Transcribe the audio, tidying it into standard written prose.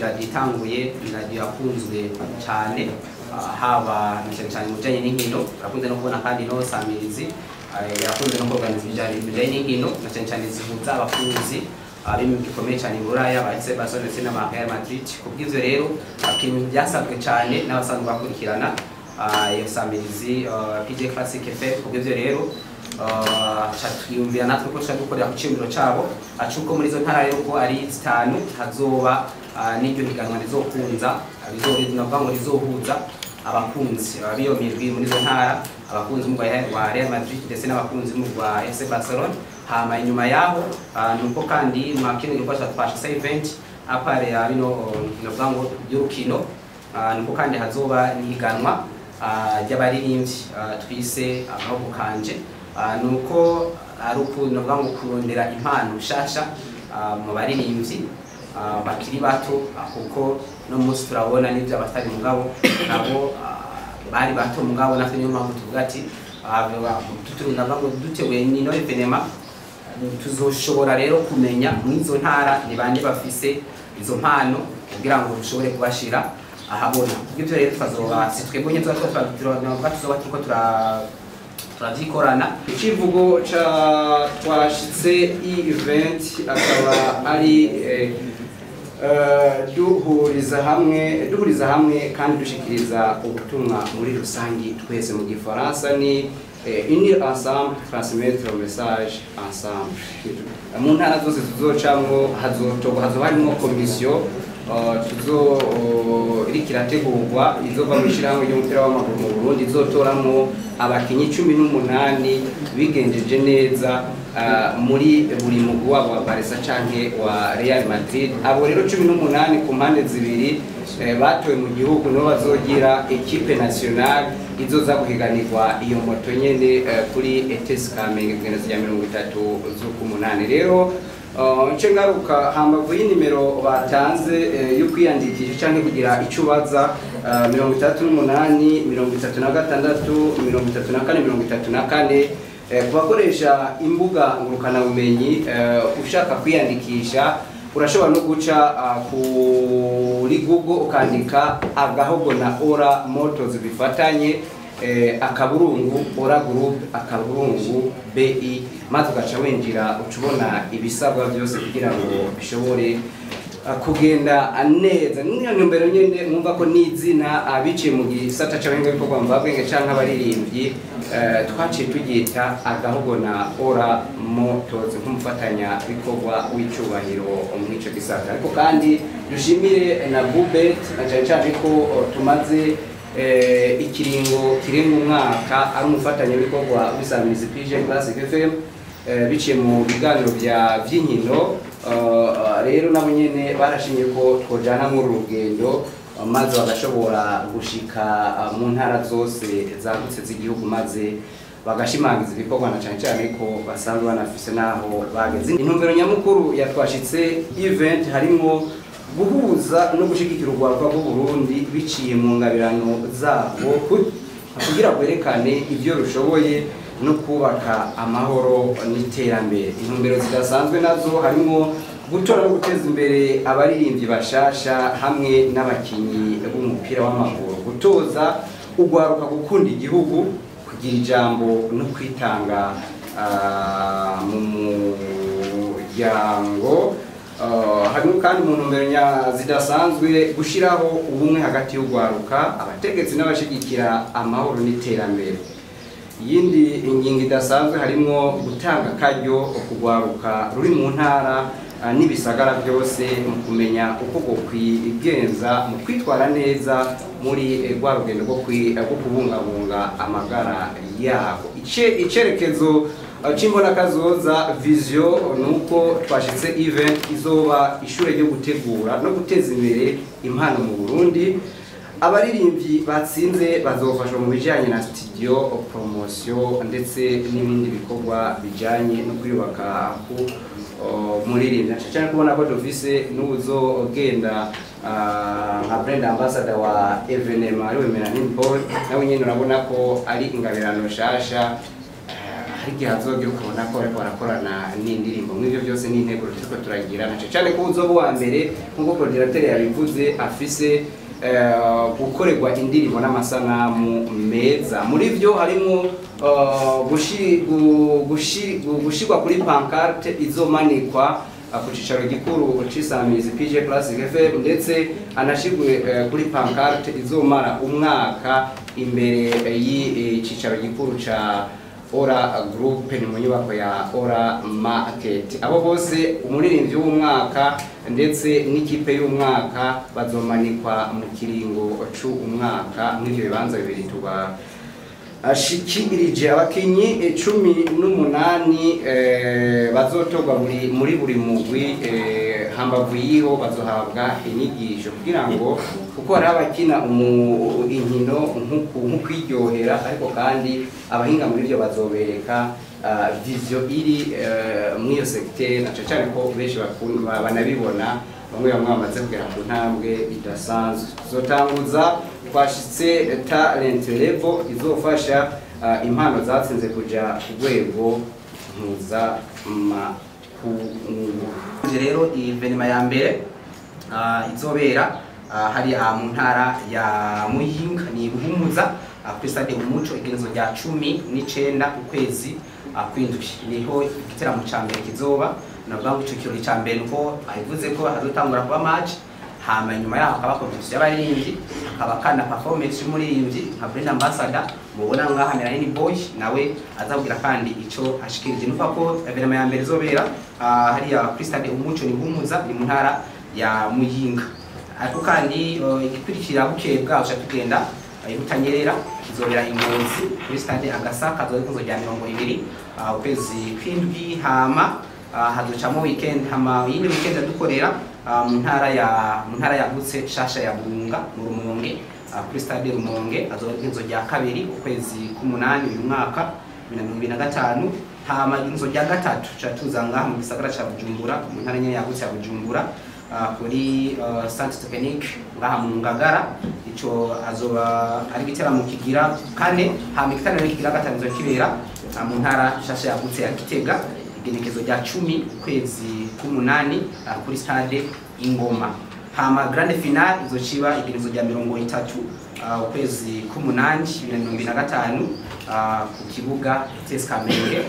Kuva iradiyo itanguye, ni radiyo yakunzwe cyane, haba na cyane cyane mu bijyanye n'inkino. Turakunze no kubona kandi no samirizi yakunze no kuorganiza ibijyanye n'inkino, na cyane cyane zihuza abakunzi b'imigwi ikomeye cyane i Buraya, ba FC Barcelona ndetse n'aba Real Madrid. Kubw'ivyo rero, ikintu byasabwe cyane n'abasanzwe bakurikirana iyo samirizi PJ Classic FM. Kubw'ivyo rero, twiyumvira natwe ko tuca dukorera ku ciyumviro cabo cuko muri izo ntara rero ko ari zitanu hazoba n'iryo higanwa rizokunza, navuga ngo rizohuza abakunzi b'iyo mirwi muri izo ntara, abakunzi b'umugwi wa Real Madrid ndetse n'abakunzi b'umugwi wa FC Barcelona. Hama inyuma yaho, nuko kandi mwa kino gikorwa ca Twashitse Event, à part ya bino navuga ngo y'urukino, nuko kandi hazoba n'ihiganwa ry'abaririmbyi twise Agahugu Kanje. Nuko ari uku navuga ngo kurondera impano nshasha mu baririmbyi bakiri bato, kuko no munsi turabona n'ibyo abatari mugabo nabo bari bato. Mugabo natwe niyo mpamvu tuvuga ati navuga ngo duteguye nino événement, tuzoshobora rero kumenya mw'izo ntara ni bande bafise izo mpano kugira ngo dushobore kubashira ahabona. Kubw'ivyo rero, twazoba si twebwe nyene tuzoba turiko turavyikorana. Icivugo ca Twashitse Event akaba ari duhuriza hamwe kandi dushikiriza ubutumwa muri rusangi twese. Mu Gifaransa ni unir ensemble, transmettre le message ensemble. Mu ntara zose tuzocamwo hazotorwa, hazoba harimwo komisiyo tuzo iriko irategurwa izova mu ishirahamwe ry'umupira w'amaguru mu Burundi, izotoramwo abakinyi 18 bigenjeje neza muri buri mugwi wabo wa Barca canke wa Real Madrid. Abo rero 18 ku mpande zibiri batowe mu gihugu nibo bazogira équipe nationale izoza guhiganirwa iyo moto nyene kuri ETS Kamenge kugeza rya 30 z'ukumunani. Rero nce ngaruka hambavu y'inimero batanze yo kwiyandikisha canke kugira ico ubaza, 68, 36, 34, 34. Ku bakoresha imbuga ngurukanabumenyi, ushaka kwiyandikisha urashobora no guca kuri Google ukandika Agahogo na Ora Motors bifatanye, akaburungu Ora Group akaburungu BI, maze ugaca winjira, uca ubona ibisabwa byose kugira ngo bishobore kugenda neza. Niyo ntumbero nyene mwumva ko n'izina abiciye mu gisata c'abahinga bikorwa mvabwenge canke abaririmbyi, twaciye turyita Agahogo na Ora Motors nk'umufatanya bikorwa w'icubahiro mw'ico gisata. Ariko kandi dushimire na Bubet, na cane cane ko tumaze ikiringo kirenga umwaka ari umufatanyabikorwa w'isamirizi PJ Classic FM, biciye mu biganiro bya vy'inkino. Rero nabo nyene barashimye ko twojana muri uru rugendo, maze bagashobora gushika mu ntara zose zagutse z'igihugu, maze bagashimangiza ibikorwa, na cane cane ko basanzwe banafise n'aho bageze. Intumbero nyamukuru ya Twashitse Event harimwo guhuza no gushigikira urwaruka rw'Uburundi biciye mu ngabirano zabo kugira rwerekane ibyo rushoboye no kubaka amahoro n'iterambere. Intumbero zidasanzwe nazo harimo gutora no guteza imbere abaririmbyi bashasha hamwe n'abakinyi b'umupira w'amaguru, gutoza urwaruka gukunda igihugu, kugira ijambo no kwitanga mu muryango. Harimo kandi mu ntumbero zidasanzwe gushyiraho ubumwe hagati y'urwaruka, abategetsi n'abashigikira amahoro n'iterambere. Iyindi ingingo idasanzwe harimo gutanga akaryo kugwaruka ruri mu ntara n'ibisagara byose mu kumenya uko kwigenza mu kwitwara neza muri rwa rugendo rwo kubungabunga amagara yabo. Icerekezo c'imbonakazoza, vision, nuko Twashitse Event izoba ishure ryo gutegura no guteza imbere impano mu Burundi. Abaririmbyi batsinze bazofashwa mu bijanye na studio, promotion ndetse n'ibindi bikorwa bijanye no kwiyubaka ku muririmbyi, cyane kubona ko dufise n'uzogenda nka brand ambassador wa événement, ariwe Melanin Paul. Nawe nyene urabona ko ari ingabirano shasha. Hari igihe hazogira ukabona ko bariko barakorana n'indirimbo. Mw'ivyo byose ni intego turiko turagira, na cane cane ko uzoba uwa mbere, nk'uko coordinateur yabivuze, afise gukorerwa indirimbo n'amasanamu meza. Muri vyo harimo gushirwa kuri pancarte izomanikwa ku cicaro gikuru c'isamirizi PJ Classic FM, ndetse anashirwe kuri pancarte izomara umwaka imbere y'icicaro gikuru ca Ora Group, ni mu nyubako ya Ora Market. Abo bose, umuririmbyi w'umwaka ndetse n'ikipe y'umwaka, bazomanikwa mu kiringo c'umwaka mw'ivyo bibanza bibiri tuba ashikirije. Abakinyi 18 bazotorwa muri buri mugwi, hambavu yiho bazohabwa inyigisho kugira ngo, kuko hari abakina inkino nko kwiryohera, ariko kandi abahinga muri byo bazobereka vision iri muri iyo secteur, na cane cane ko benshi banabibona, bamwe bamwe bamaze kugera ku ntambwe idasanzwe. Tuzotanguza twashitse talent level izofasha impano zatsinze kuja ku rwego mpuzamakungu. Rero événement ya mbere izobera hariya mu ntara ya Muyinga ni Buhumuza, kuri stade Umuco, igenezo rya 19 ukwezi kw'indwi, niho igiteramo ca mbere kizoba. Navuga ngo ico kirori ca mbere nuko abivuze ko hazotangura kuba match, hama nyuma yaho hakaba competition y'abaririmbyi, hakaba kana performance y'umuririmbyi nka brand ambassador mubona ngaha Melanin Boy, nawe azabwira kandi ico ashikirije. Nuko ko événement ya mbere izobera hariya kuri stade Umuco ni Buhumuza, ni mu ntara ya Muyinga. Ariko kandi igikurikira bukeye bwaho ca tugenda Butanyerera, kizobera i Ngozi kuri stade Agasaka, kazoba ikunzo rya 20 ukwezi kw'indwi. Hama hazocamo weekend, hama iyindi weekend dukorera mu ntara yagutse shasha ya Burunga, mu Rumonge, kuri stade Rumonge, azoba igenzo rya 2 ukwezi k'umunani uyu mwaka 2025. Hama igenzo rya gatatu ca tuza ngaha mu gisagara ca Bujumbura, mu ntara nyene yagutse ya Bujumbura, kuri Centre Technique ngaha mu Ngagara, ico azoba ari igiteramo kigira kane. Hama igiteramo kigira gatanu izo kibera mu ntara shasha yagutse ya Gitega, igenekezo rya 10 ukwezi k'umunani, kuri stade Ingoma. Hama grande finale izociba igenekezo rya 30 ukwezi k'umunani 2025, ku kibuga TS Kamenge.